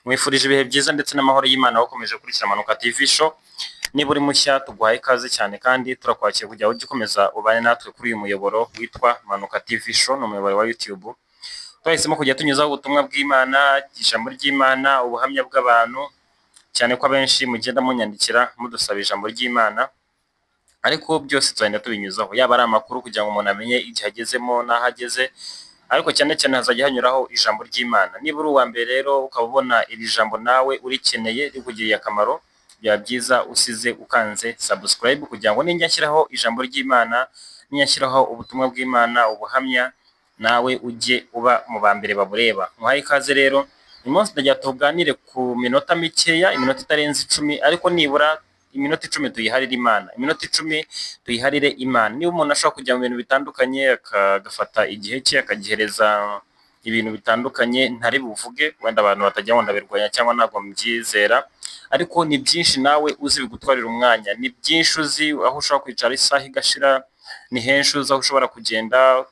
Mwifurije ibihe byiza ndetse n'amahoro y'Imana wakomeje gukurikira Manuka TV Show. Niba uri mushya tuguhaye ikaze cyane kandi turakwakira kugira ngo ujye ukomeza ubane natwe kuri uyu muyoboro witwa Manuka TV Show, ni umuyoboro wa YouTube. Twahisemo kujya tunyuzaho ubutumwa bw'Imana, ijambo ry'Imana, ubuhamya bw'abantu, cyane ko abenshi mugenda munyandikira mudusaba ijambo ry'Imana, ariko byose tuzagenda tubinyuzaho, yaba ari amakuru kugira ngo umuntu amenye igihe agezemo n'aho ageze, ariko cyane cyane hazajya hanyuraho ijambo ry'Imana. Niba uri uwa mbere rero ukaba ubona iri jambo nawe urikeneye rikugiriye akamaro, byaba byiza usize ukanze subscribe kugira ngo ninjya nshyiraho ijambo ry'Imana, ninjya nshyiraho ubutumwa bw'Imana, ubuhamya, nawe ujye uba mu ba mbere babureba. Muhaye ikaze rero, uyu munsi ndagira tuganire ku minota mikeya, iminota itarenze 10, ariko nibura iminota 10 tuyiharire Imana, iminota 10 tuyiharire Imana. Niba umuntu ashobora kujya mu bintu bitandukanye agafata igihe cye akagihereza ibintu bitandukanye, ntari buvuge wenda abantu batajya ngo ndabirwanya cyangwa ntabwo mbyizera, ariko ni byinshi nawe uzi bigutwarira umwanya, ni byinshi uzi aho ushobora kwicara isaha igashira, ni henshi uzi aho ushobora kugenda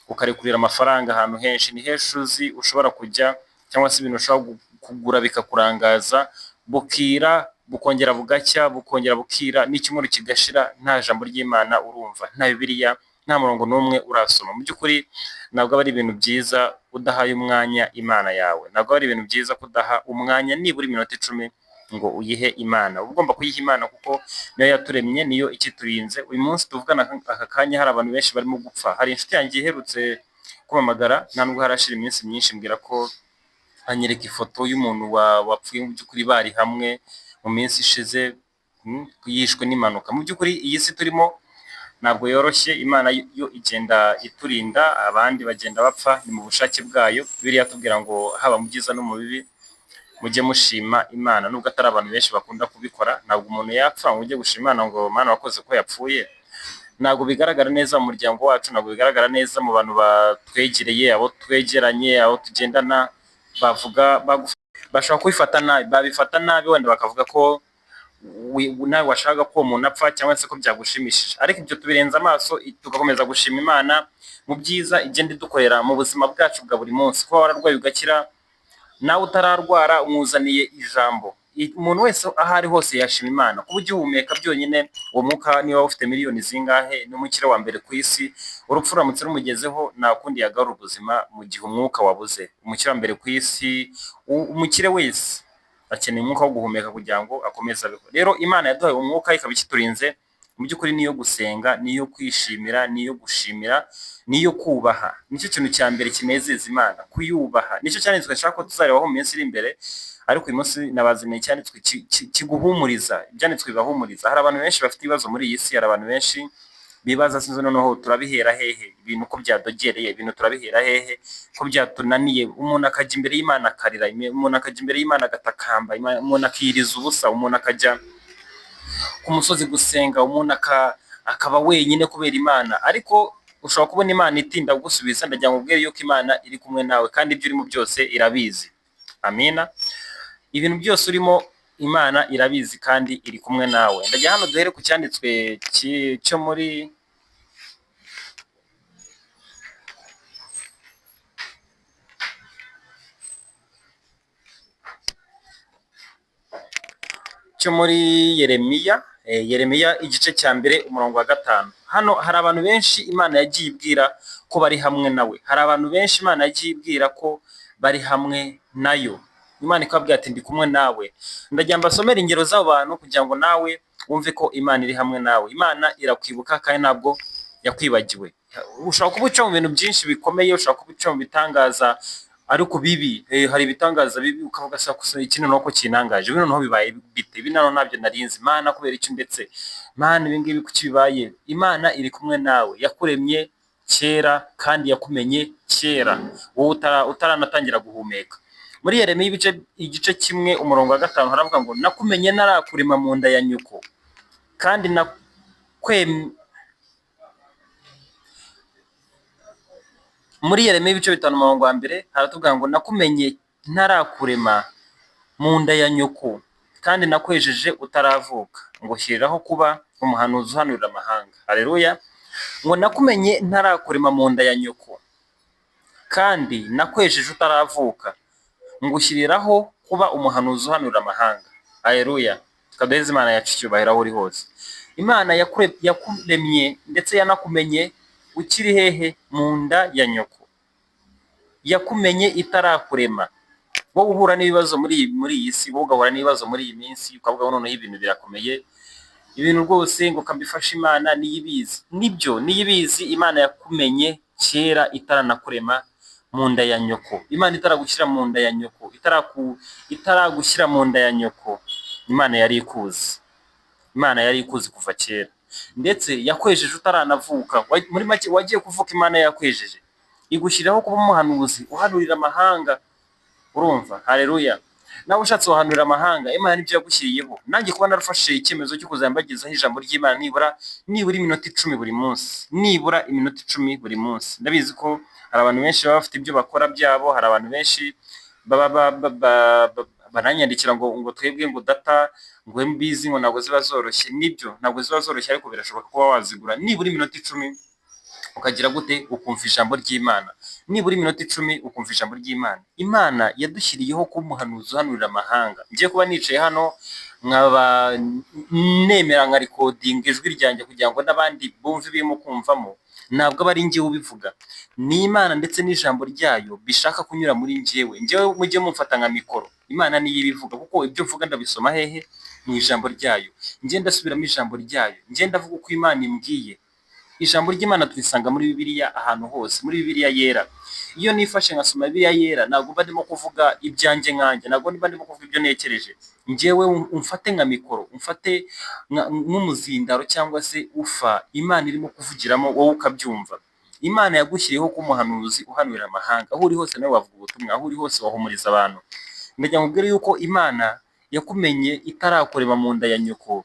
ukarekurira amafaranga ahantu henshi, ni henshi uzi ushobora kujya cyangwa se ibintu ushobora kugura bikakurangaza, bukira bukongera bugacya, bukongera bukira, n'icyumweru kigashira nta jambo ry'Imana urumva, nta Bibiliya, nta murongo n'umwe urasoma. Mu by'ukuri ntabwo aba ari ibintu byiza udahaye umwanya Imana yawe, ntabwo aba ari ibintu byiza kudaha umwanya nibura iminota 10 ngo uyihe Imana. Uba ugomba kuyiha Imana kuko niyo yaturemye, niyo ikiturinze. Uyu munsi tuvugana aka kanya hari abantu benshi barimo gupfa. Hari inshuti yanjye iherutse kumpamagara, nta nubwo harashira iminsi myinshi, mbwira ko anyereka ifoto y'umuntu wapfuye mu by'ukuri bari hamwe mu minsi ishize, yishwe n'impanuka. Mu by'ukuri iyi si turimo ntabwo yoroshye, Imana yo igenda iturinda, abandi bagenda bapfa, ni mu bushake bwayo. Bibiliya itubwira ngo haba mu byiza no mu bibi mujye mushima Imana, nubwo atari abantu benshi bakunda kubikora. Ntabwo umuntu yapfa ngo ujye gushima Imana ngo Mana wakoze ko yapfuye. Ntabwo bigaragara neza mu muryango wacu, ntabwo bigaragara neza mu bantu batwegereye, abo twegeranye, abo tugendana, bavuga bashobora kubifata nabi, babifata nabi wenda bakavuga ko nawe washakaga ko uwo muntu apfa cyangwa se ko byagushimishije, ariko ibyo tubirenza amaso tugakomeza gushima Imana mu byiza igenda idukorera mu buzima bwacu bwa buri munsi. Kuba wararwaye ugakira, nawe utararwara umuzaniye ijambo. Umuntu wese aho ari hose yashima Imana. Kuba ugihumeka byonyine uwo mwuka, niba ufite miliyoni zingahe, ni umukire wa mbere ku isi, urupfu ruramutse rumugezeho nta kundi yagarura ubuzima mu gihe umwuka wabuze. Umukire wa mbere ku isi, umukire wese akeneye umwuka wo guhumeka kugira ngo akomeze abeho. Rero Imana yaduhaye umwuka ikaba ikiturinze, mu by'ukuri niyo gusenga, niyo kwishimira, niyo gushimira, niyo kubaha. Nicyo kintu cya mbere kinezeza Imana, kuyubaha. Nicyo cyanditswe nshaka ko tuzarebaho mu minsi iri imbere, ariko uyu munsi nabazaniye icyanditswe kiguhumuriza. Ibyanditswe bibahumuriza. Hari abantu benshi bafite ibibazo muri iyi si, hari abantu benshi bibaza sinzi noneho turabihera hehe, ibintu ko byadogereye, ibintu turabihera hehe ko byatunaniye. Umuntu akajya imbere y'Imana akarira, umuntu akajya imbere y'Imana agatakamba, umuntu akiyiriza ubusa, umuntu akajya ku musozi gusenga, umuntu akaba wenyine kubera Imana. Ariko ushobora kubona Imana itinda kugusubiza, ndagira ngo ubwire yuko Imana iri kumwe nawe kandi ibyo urimo byose irabizi. Amina. Ibintu byose urimo Imana irabizi kandi iri kumwe nawe. Ndagira hano duhere ku cyanditswe cyo muri Yeremiya, Yeremiya igice cya mbere umurongo wa 5. Hano hari abantu benshi Imana yagiye ibwira ko bari hamwe nawe. Hari abantu benshi Imana yagiye ibwira ko bari hamwe nayo. Imana ikababwira ati ndi kumwe nawe. Ndagira mbasomere ingero z'abo bantu kugira ngo nawe wumve ko Imana iri hamwe nawe. Imana irakwibuka kandi ntabwo yakwibagiwe. Ushobora kuba uca mu bintu byinshi bikomeye, ushobora kuba uca mu bitangaza ariko bibi. Hari ibitangaza bibi ukavuga se gusa iki noneho ko kinangaje, ibi noneho bibaye bite, ibi noneho ntabyo narinzi, Mana kubera iki ndetse, Mana ibi ngibi kuki bibaye. Imana iri kumwe nawe, yakuremye kera kandi yakumenye kera wowe utaranatangira guhumeka. Muri Yeremiya igice kimwe umurongo wa 5 haravuga ngo nakumenye narakurema mu nda ya nyoko, kandi muri Yeremiya ibice 5 umurongo wa mbere haratubwira ngo nakumenye ntarakurema mu nda ya nyoko, kandi nakwejeje utaravuka, ngo shyiriraho kuba umuhanuzi uhanurira amahanga. Haleluya. Ngo nakumenye ntarakurema mu nda ya nyoko, kandi nakwejeje utaravuka, ngushyiriraho Kuba umuhanuzi uhanurira amahanga. Aleluya! Tukaduheza Imana yacu icyubahiro aho uri hose. Imana yakuremye ndetse yanakumenye ukiri hehe? Mu nda ya nyoko. Yakumenye itarakurema. Wowe uhura n'ibibazo muri iyi si, wowe ugahura n'ibibazo muri iyi minsi, ukavuga ngo noneho ibintu birakomeye, ibintu rwose ngo kambifashe, Imana niyo ibizi. Nibyo, niyo ibizi. Imana yakumenye kera itaranakurema mu nda ya nyoko. Imana itaragushyira mu nda ya nyoko, itaragushyira mu nda ya nyoko, Imana yari ikuzi. Imana yari ikuzi kuva kera, ndetse yakwejeje utaranavuka. Muri make, wagiye kuvuka Imana yakwejeje, igushyiriraho kuba umuhanuzi uhanurira amahanga. Urumva? Haleluya! Nawe ushatse wahanurira amahanga. Imana nibyo yagushyiriyeho. Nanjye kuba narafashe icyemezo cyo kuzajya mbagezaho ijambo ry'Imana nibura iminota 10 buri munsi, nibura iminota 10 buri munsi. Ndabizi ko hari abantu benshi baba bafite ibyo bakora byabo, hari abantu benshi baba bananyandikira ngo twebwe ngo data, ngo MBs ngo ntabwo ziba zoroshye. Nibyo, ntabwo ziba zoroshye, ariko birashoboka kuba wazigura nibura iminota 10, ukagira gute? Ukumva ijambo ry'Imana. Nibura iminota 10 ukumva ijambo ry'Imana. Imana yadushyiriyeho kuba umuhanuzi uhanurira amahanga. Ngiye kuba nicaye hano, nkaba nemera nka recordinga ijwi ryanjye kugira ngo n'abandi bumve ibirimo kumvamo, ntabwo aba ari njyewe ubivuga, ni Imana ndetse n'ijambo ryayo bishaka kunyura muri njyewe. Njyewe mujye mumfata nka mikoro, Imana niyo ibivuga, kuko ibyo mvuga ndabisoma hehe? Mu ijambo ryayo. Njye ndasubiramo ijambo ryayo, njye ndavuga uko Imana imbwiye. Ijambo ry'Imana turisanga muri Bibiliya ahantu hose, muri Bibiliya Yera. Iyo nifashe nkasoma Bibiliya Yera, ntabwo mba ndimo kuvuga ibyanjye nkanjye, ntabwo mba ndimo kuvuga ibyo ntekereje. Njyewe umfate nka mikoro, umfate nk'umuzindaro cyangwa se ufa Imana irimo kuvugiramo, wowe ukabyumva. Imana yagushyiriyeho kuba umuhanuzi uhanurira amahanga. Aho uri hose nawe wavuga ubutumwa, aho uri hose wahumuriza abantu. Ndagira ngo nkubwire yuko Imana yakumenye itarakurema mu nda ya nyoko,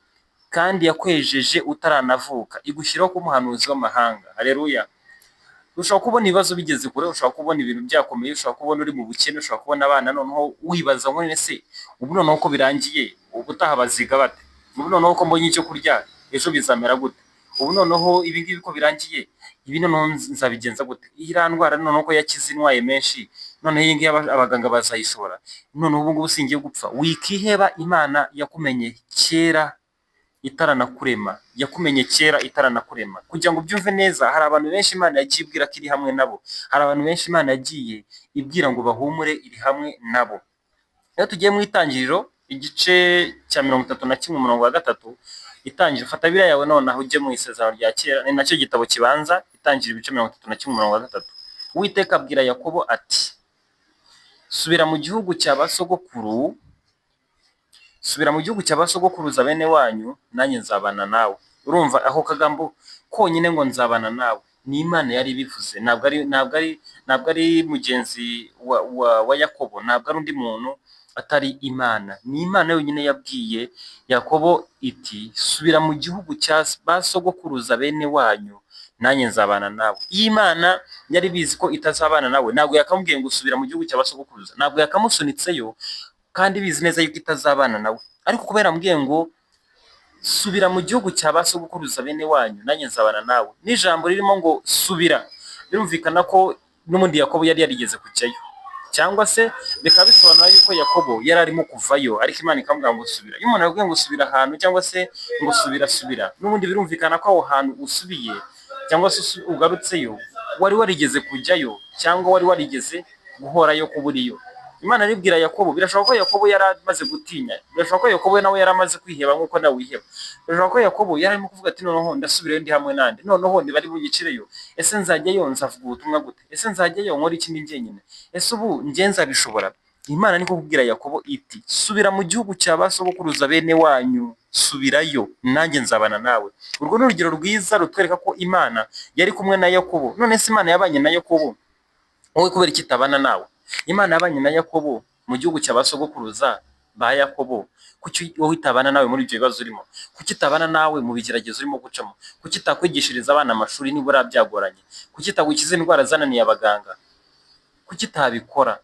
kandi yakwejeje utaranavuka, igushyiraho kuba umuhanuzi w'amahanga. Haleluya! Ushobora kubona ibibazo bigeze kure, ushobora kubona ibintu byakomeye, ushobora kubona uri mu bukene, ushobora kubona abana noneho wibaza ngo none se ubu noneho ko birangiye, ubutaha baziga bate? Ubu noneho ko mbonye icyo kurya, ejo bizamera gute? Ubu noneho ibi ngibi ko birangiye, ibi noneho nzabigenza gute? Iriya ndwara noneho ko yakize intwaye menshi, noneho iyi ngiyi abaganga bazayishobora? Noneho ubu ngubu singiye gupfa? Wikiheba. Imana yakumenye kera itaranakurema, yakumenye kera itaranakurema. Kugira ngo ubyumve neza, hari abantu benshi Imana yagiye ibwira ko iri hamwe nabo, hari abantu benshi Imana yagiye ibwira ngo bahumure, iri hamwe nabo. Iyo tugiye mu Itangiriro igice cya 31 umurongo wa 3, Itangiriro, fata Bibiliya yawe nonaha ujye mu Isezerano rya Kera, ni nacyo gitabo kibanza. Itangiriro ibice 31 umurongo wa 3, Uwiteka abwira Yakobo ati: "Subira mu gihugu cya ba sogokuru, subira mu gihugu cya ba sogokuruza bene wanyu, nanjye nzabana nawe." Urumva ako kagambo konyine ngo "nzabana nawe", ni Imana yari ibivuze, ntabwo ari mugenzi wa Yakobo, ntabwo ari undi muntu atari Imana. Ni Imana yonyine yabwiye Yakobo iti: "Subira mu gihugu cya ba sogokuruza bene wanyu, nanjye nzabana nawe." Iyo Imana yari bizi ko itazabana nawe, ntabwo yakamubwiye ngo "subira mu gihugu cya ba sogokuruza", ntabwo yakamusunitseyo kandi bizi neza yuko itazabana nawe. Ariko kubera yamubwiye ngo "subira mu gihugu cya ba sogokuruza bene wanyu, nanjye nzabana nawe", n'ijambo ririmo ngo "subira", birumvikana ko n'ubundi Yakobo yari yarigeze kujyayo, cyangwa se bikaba bisobanura yuko Yakobo yari arimo kuvayo, ariko Imana ikamubwira ngo "subira". Iyo umuntu akubwiye ngo "subira ahantu" cyangwa se ngo "subira", subira, n'ubundi birumvikana ko aho hantu usubiye cyangwa se ugarutseyo wari warigeze kujyayo, cyangwa wari warigeze guhorayo kuba uriyo. Imana aribwira Yakobo. Birashoboka ko Yakobo yari amaze gutinya, birashoboka ko Yakobo nawe yari amaze kwiheba nk'uko nawe wiheba, birashoboka ko Yakobo yari arimo kuvuga ati: "Noneho ndasubirayo ndi hamwe nande? Noneho ntibari bunyicireyo? Ese nzajyayo nzavuga ubutumwa gute? Ese nzajyayo nkora iki ndi njyenyine? Ese ubu njye nzabishobora?" Imana niko kubwira Yakobo iti: "Subira mu gihugu cya ba sogokuruza bene wanyu, subirayo, nanjye nzabana nawe." Urwo ni urugero rwiza rutwereka ko Imana yari kumwe na Yakobo. None se Imana yabanye na Yakobo, wowe kubera iki itabana nawe? Imana yabanye na Yakobo mu gihugu cya ba sogokuruza ba Yakobo, kuki wowe itabana nawe muri ibyo bibazo urimo? Kuki itabana nawe mu bigeragezo urimo gucamo? Kuki itakwigishiriza abana amashuri nibura byagoranye? Kuki itagukiza indwara zananiye abaganga? Kuki itabikora?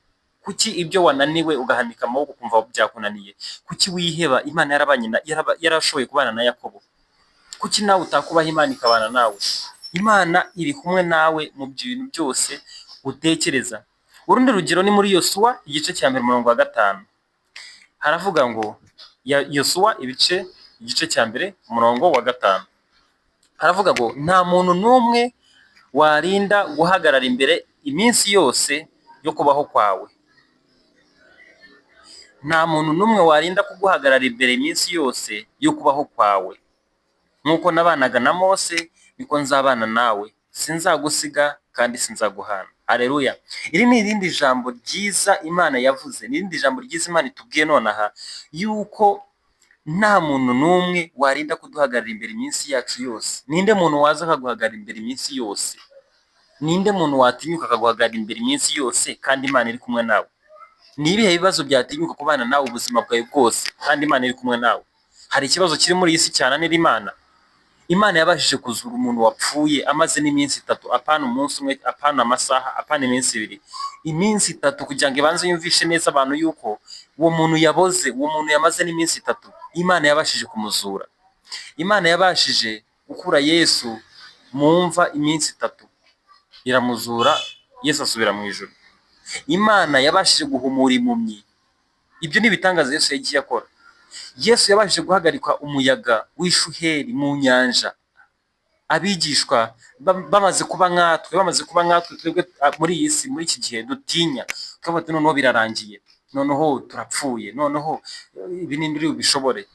Kuki ibyo wananiwe ugahanika amaboko ukumva byakunaniye, kuki wiheba? Imana yarabanye yarashoboye kubana na Yakobo, kuki nawe utakubaha Imana ikabana nawe? Imana iri kumwe nawe mu bintu byose utekereza. Urundi rugero ni muri Yosuwa igice cya 1 umurongo wa 5. Haravuga ngo ya Yosuwa igice cya 1 umurongo wa 5, haravuga ngo nta muntu n'umwe warinda guhagarara imbere iminsi yose yo kubaho kwawe. Nta muntu n'umwe warinda kuguhagarara imbere iminsi yose yo kubaho kwawe. Nk'uko nabanaga na Mose, niko nzabana nawe, sinzagusiga kandi sinzaguhana. Aleluya! Iri ni irindi jambo ryiza Imana yavuze, ni irindi jambo ryiza Imana itubwiye nonaha, yuko nta muntu n'umwe warinda kuduhagarara imbere iminsi yacu yose. Ninde muntu waza akaguhagarara imbere iminsi yose? Ninde muntu watinyuka akaguhagarara imbere iminsi yose kandi Imana iri kumwe nawe? Ni ibihe bibazo byatinyuka kubana nawe ubuzima bwawe bwose kandi Imana iri kumwe nawe? Hari ikibazo kiri muri iyi si cyananira Imana? Imana yabashije kuzura umuntu wapfuye amaze n'iminsi 3, apana umunsi umwe, apana amasaha, apana iminsi 2, iminsi 3, kugira ngo ibanze yumvishe neza abantu yuko uwo muntu yaboze, uwo muntu yamaze n'iminsi 3. Imana yabashije kumuzura. Imana yabashije gukura Yesu mu mva iminsi 3, iramuzura, Yesu asubira mu ijuru. Imana yabashije guhumura impumyi. Ibyo ni ibitangaza Yesu yagiye akora. Yesu yabashije guhagarika umuyaga w'ishuheri mu nyanja. Abigishwa bamaze kuba nkatwe, bamaze kuba nkatwe twebwe muri iyi si, muri iki gihe dutinya, tukavuga ati noneho birarangiye, noneho turapfuye, noneho ibi ninde uri bubishobore?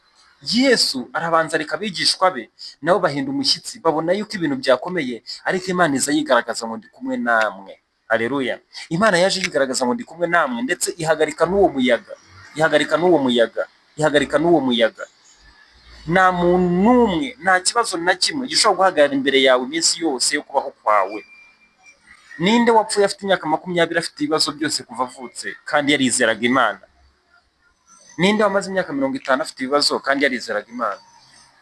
Yesu arabanza areka abigishwa be nabo bahinda umushyitsi, babona yuko ibintu byakomeye, ariko Imana iza yigaragaza ngo ndi kumwe namwe. Aleluya! Imana yaje yigaragaza ngo ndi kumwe namwe, ndetse ihagarika n'uwo muyaga, ihagarika n'uwo muyaga, ihagarika n'uwo muyaga. Nta muntu n'umwe, nta kibazo na kimwe gishobora guhagarara imbere yawe iminsi yose yo kubaho kwawe. Ninde wapfuye afite imyaka 20 afite ibibazo byose kuva avutse kandi yarizeraga Imana? Ninde wamaze imyaka 50 afite ibibazo kandi yarizeraga Imana?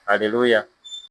Aleluya!